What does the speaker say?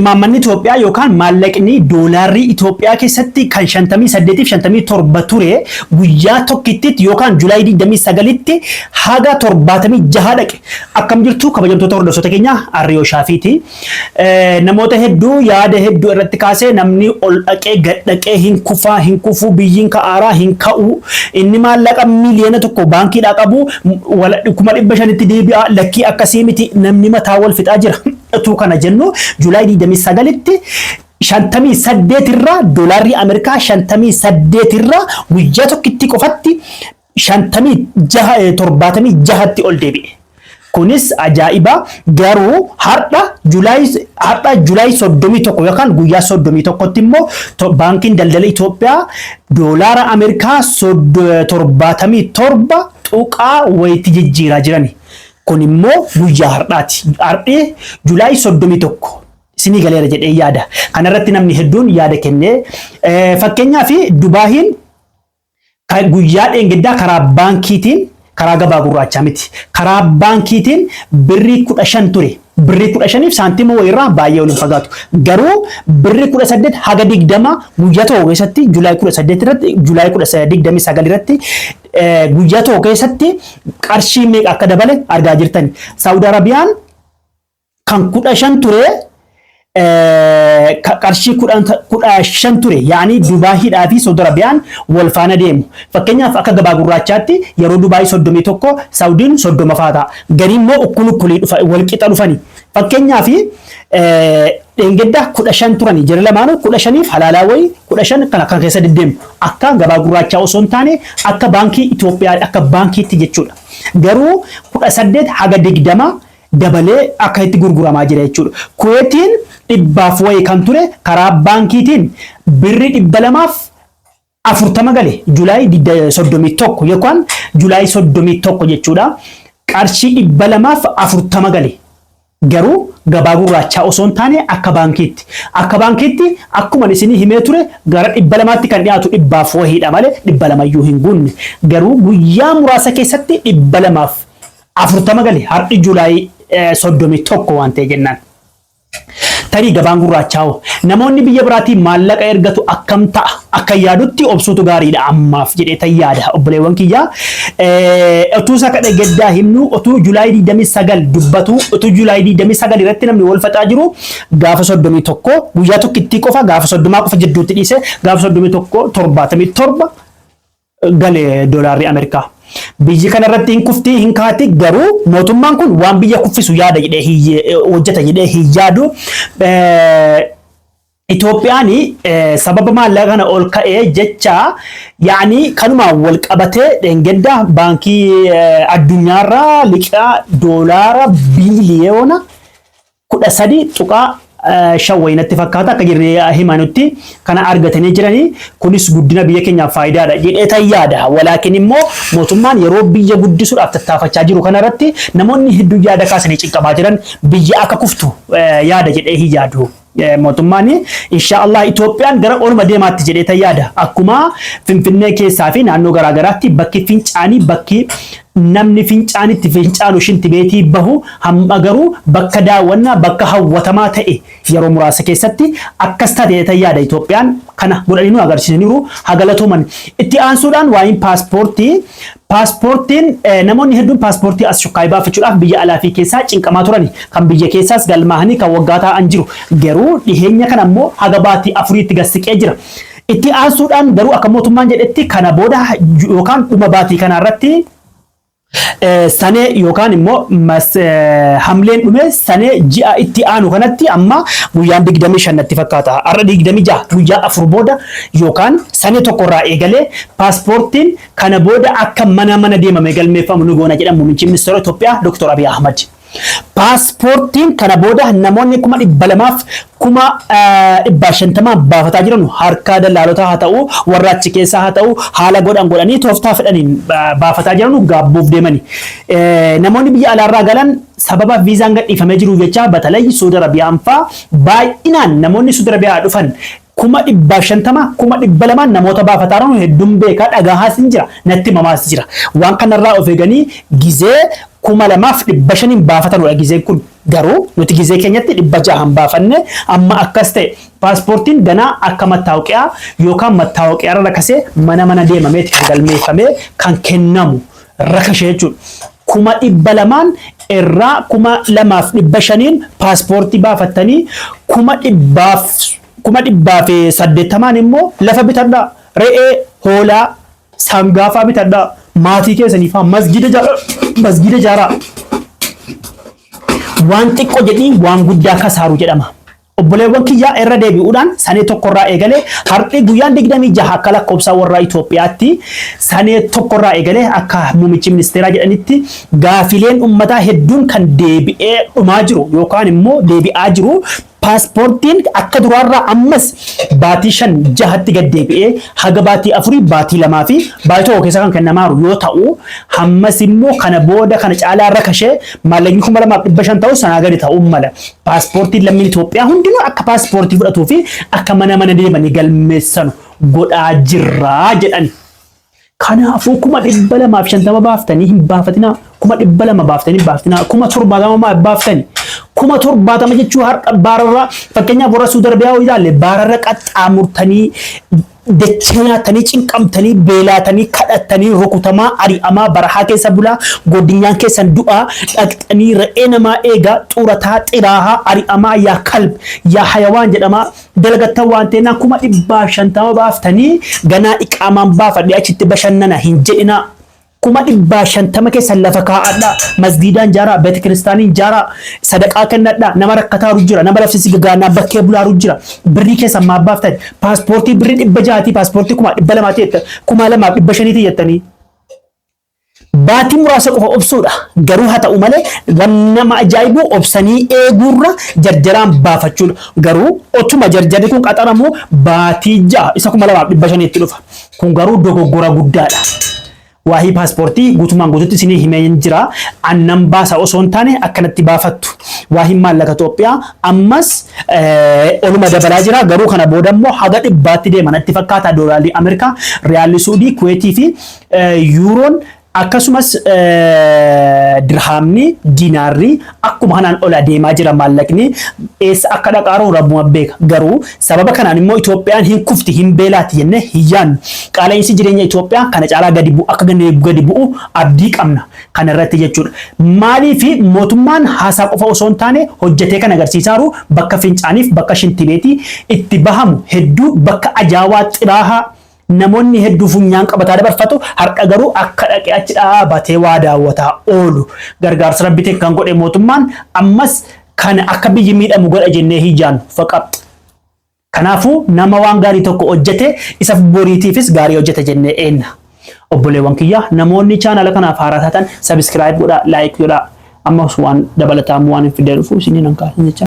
Imaammanni Itoophiyaa yookaan maallaqni doolaarrii Itoophiyaa keessatti kan 58 fi 57 ture guyyaa tokkittitti yookaan July 29tti haga 76 dhaqe. Akkam jirtu kabajamtoota hordoftoota keenya, Arriyoo Shaafiiti. Namoota hedduu yaada hedduu irratti kaasee, namni ol dhaqee gad dhaqee, hin kufaa, hin kufuu, biyyiin ka'aaraa hin ka'u, inni maallaqa 1 miiliyoona baankiidhaa qabu 500,000tti deebi'a, lakkii akkasii miti, namni mataa wal fixaa jira. Utuu kana jennu July 29tti 58 irraa, doolaarrii Ameerikaa 58 irraa guyyaa tokkitti qofatti 56, 76tti ol deebi'e. Kunis ajaa'iba. Garuu har'a July 31 yookaan guyyaa 31tti immoo Baankiin Daldala Itoophiyaa doolaara Ameerikaa 77 tuqaa wayitti jijjiiraa jirani. Kun immoo guyyaa har'aati. Har'i July 31. Isinii galeera jedhee yaada. Kanarratti namni hedduun yaada kennee, fakkeenyaaf Dubaahiin guyyaa dheengaddaa karaa baankiitiin, karaa gabaa gurraachaa miti. Karaa baankiitiin birrii 15 ture. Birrii 15f saantima wayirraa baay'ee waliin fagaatu. Garuu birrii 18 haga 20 guyyaa tokko keessatti, July 18 irratti, July 29 irratti, guyyaa tokko keessatti qarshii meeqa akka dabale argaa jirtani. Saawud Arabiyaan kan 15 ture, qarshii 15 ture, yaani Dubaahiidhaa fi Saudi Arabiyaan wal faana deemu. Fakkeenyaaf akka gabaa gurraachaatti yeroo Dubaayii 31, Saudiin 30 faa ta'a. Garii immoo ukkul ukkulii dhufa, wal qixa dhufani. Fakkeenyaaf dheengadda 15 turani, jara lamaanuu 15f halaalaa wayii, 15 kana kan keessa deddeemu. Akka gabaa gurraachaa osoo hin taane akka baankii Itoophiyaa, akka baankiitti jechuudha. Garuu 18 haga 20 dabalee akka itti gurguramaa jira jechuudha. Kuweetiin dhibbaaf wayii kan ture karaa baankiitiin birrii 240 gale July 31 yookaan July 31 jechuudha. Qarshii 240 gale. Garuu gabaa gurraachaa osoo hin taane akka baankiitti. Akka baankiitti akkuma isinii himee ture gara 200tti kan dhiyaatu, dhibbaaf wayiidha malee 200yyuu hin guunne. Garuu guyyaa muraasa keessatti 240 gale, har'i July 31 waan ta'e jennaan. Tarii gabaan gurraachaa hoo, namoonni biyya biraatiin maallaqa ergatu akkam ta'a? Akka yaadutti obsuutu gaariidha ammaaf jedhee tan yaada, obboleewwan kiyyaa. Otuu isa kadha gaddaa himnu, otuu July 29 dubbatu, otuu July 29 irratti namni wal faxaa jiru, gaafa 31 guyyaa tokkittii qofa, gaafa 30 qofa jidduutti dhiise, gaafa 31 77 gale doolaarri Ameerikaa. Biyyi kana irratti hin kuftii hin kaati, garuu mootummaan kun waan biyya kuffisu yaada jedhee hojjeta jedhee hin yaadu. Itoophiyaan sababa maallaqa kana ol ka'ee jecha, yaani kanumaan wal qabatee, dheengadda baankii addunyaarraa liqaa doolaara biiliyoona 13.5 wayinatti fakkaata akka jirri himanutti kana argatanii jiranii, kunis guddina biyya keenyaaf faayidaadha jedhee tan yaada. Walaakin immoo mootummaan yeroo biyya guddisuudhaaf tattaafachaa jiru kanarratti namoonni hedduu yaada kaasanii cinqamaa jiran biyya akka kuftu yaada jedhee hin yaadu. Mootummaan insha Allah Itoophiyaan gara oluma deemaatti jedhee tan yaada. Akkuma Finfinnee keessaa fi naannoo garaagaraatti bakki fincaanii, bakki namni fincaanitti fincaanu, shinti beetii bahu, hamma garuu bakka daawwannaa, bakka hawwatamaa ta'e yeroo muraasa keessatti akkas taate tan yaada. Itoophiyaan kana godhanii nu agarsiisaniiru, hagalatooman. Itti aansuudhaan waa'een paaspoortii, paaspoortiin, namoonni hedduun paaspoortii as shukkaayii baafachuudhaaf biyya alaa fi keessaa cinqamaa turani. Kan biyya keessaas galmaahanii kan waggaa taa'an jiru. Garuu dhiheenya kana immoo haga baatii 4tti gassiqee jira. Itti aansuudhaan garuu akka mootummaan jedhetti kana booda yookaan dhuma baatii kanarratti, sanee yookaan immoo hamleen dhume, sanee ji'a itti aanu kanatti, amma guyyaan 25 natti fakkaata. Har'a 26, guyyaa 4 booda yookaan sanee tokkorraa eegalee paaspoortiin kana booda akka mana mana deemame galmeeffamu ni goona jedhan muummichi ministeera Itoophiyaa Dr. Abiy Ahmad. Paaspoortiin kana booda namoonni 200,000 50,000 baafataa jiran harka dallaalotaa haa ta'u, warra achi keessaa haa ta'u, haala godhan godhanii tooftaa fedhaniin baafataa jiran gaabbuuf deemani. Namoonni biyya alaarraa galan sababa viizaan gadhiifamee jiruuf jecha batalay Suudi Arabiyaan faa baay'inaan namoonni Suudi Arabiyaa dhufan 150,000, 200,000 namoota baafataa jiran hedduun beekaa, dhagahaas hin jira, natti himamaas jira. Waan kanarraa of eeganii gizee 2500n baafatanudha gizeen kun. Garuu nuti gizee keenyatti 600n baafanne, amma akkas ta'e. Paaspoortiin ganaa akka mattaawoqiyaa yookaan mattaawoqiyaa irra rakasee mana mana deemameeti kan galmeeffamee kan kennamu rakashee jechuudha. 200,000n irraa 2500n paaspoortii baafattanii 180,000n immoo lafa bitadhaa. Re'ee, hoolaa, sangaafaa bitadhaa. Maatii keessaniifaa masgida ijaaraa. Waan xiqqoo jedhii waan guddaa kasaaru jedhama. Obboleewwan kiyyaa, irra deebi'uudhaan sanee tokkorraa eegalee, har'i guyyaan 26 akka lakkoofsa warraa Itoophiyaatti, sanee tokkorraa eegalee akka muummichi ministeeraa jedhanitti gaafileen uummataa hedduun kan deebi'ee dhumaa jiru yookaan immoo deebi'aa jiru. Paaspoortiin akka duraarraa ammas baatii 5 jahatti gad deebi'ee haga baatii 4, baatii 2 fi baatii 1 keessa kan kennamaaru yoo ta'u, hammas immoo kana booda kana caalaa rakashee maallaqni 2500 ta'u sanaa gadi ta'uu mala. Paaspoortiin lammiin Itoophiyaa hundinuu akka paaspoortii fudhatuu fi akka mana mana deemanii galmeessanu godhaa jirraa jedhan. Kanaafuu 250,000 baaftanii hin baafatinaa. 200,000 baaftanii hin baafatinaa. 70,000 baaftanii. 70,000 jechuun har'a baararraa, fakkeenyaaf warra Suudi Arabiyaa yoo ilaalle, baararra qaxxaamurtanii, dachee nyaatanii, cinqamtanii, beelaatanii, kadhattanii, rukutamaa, ari'amaa, barahaa keessa bulaa, goddinyaan keessan du'aa dhaqxanii, re'ee namaa eegaa, xurataa, xiraahaa, ari'amaa, yaa kalb yaa hayawaan jedhamaa dalagattan waan ta'eef, 150,000 baaftanii ganaa iqaamaan baafadhe achitti bashannana hin jedhinaa. 150,000 keessan lafa kaa'adhaa. Masgiidaan jaaraa, beeta kiristaaniin jaaraa, sadaqaa kennadhaa. Nama rakkataaru jira, nama lafsisi gagaanaa bakkee bulaaru jira. Birrii keessan maaf baaftan? Paaspoortii birrii 600tii, paaspoortii 200,000ti jettan, 2500ti jettanii. Baatii muraasa qofa obsuudha. Garuu haa ta'u malee, waan nama ajaa'ibu obsanii eeguurra jarjaraan baafachuudha. Garuu otuma jarjarri kun qaxaramu baatii 6 isa 2500tti dhufa. Kun garuu dogoggora guddaadha. Waa'ee paaspoortii guutumaan guututti isinii himee jira. Annan baasa osoo hin taane akkanatti baafattu. Waa'een maallaqa Itoophiyaa ammas oluma dabalaa jira. Garuu kana booda immoo haga 100tti deema natti fakkaata. Doolaalli Ameerikaa, Riyaalli Suudii, Kuweetii fi Yuuroon, akkasumas dirhaamni, diinaarri akkuma kanaan ol adeemaa jira. Maallaqni eessa akka dhaqaaru rabbuma beeka. Garuu sababa kanaan immoo Itoophiyaan hin kufti, hin beelaati jennee hin yaadnu. Qaala'insi jireenya Itoophiyaa kana caalaa gadi bu'u, akka gadi bu'u abdii qabna kana irratti jechuudha. Maaliif mootummaan haasaa qofa osoo hin taane hojjetee kan agarsiisaaru, bakka fincaaniif bakka shintibeetii itti bahamu hedduu, bakka ajaawaa xiraahaa namoonni hedduu funyaan qabataa dabarfatu, har'a garuu akka dhaqee achi dhaabatee waa daawwataa oolu gargaarsa rabbitiin kan godhe mootummaan ammas kana akka biyyi miidhamu godha jennee hin yaannu faqat. Kanaafuu nama waan gaarii tokko hojjete isa boriitiifis gaarii hojjete jennee eenna. Obboleewwan kiyya, namoonni chaanala kanaaf haaraa taatan subscribe godhaa, like godhaa. Ammas waan dabalataan waan hin fidee dhufu isinii nan kaasin jecha.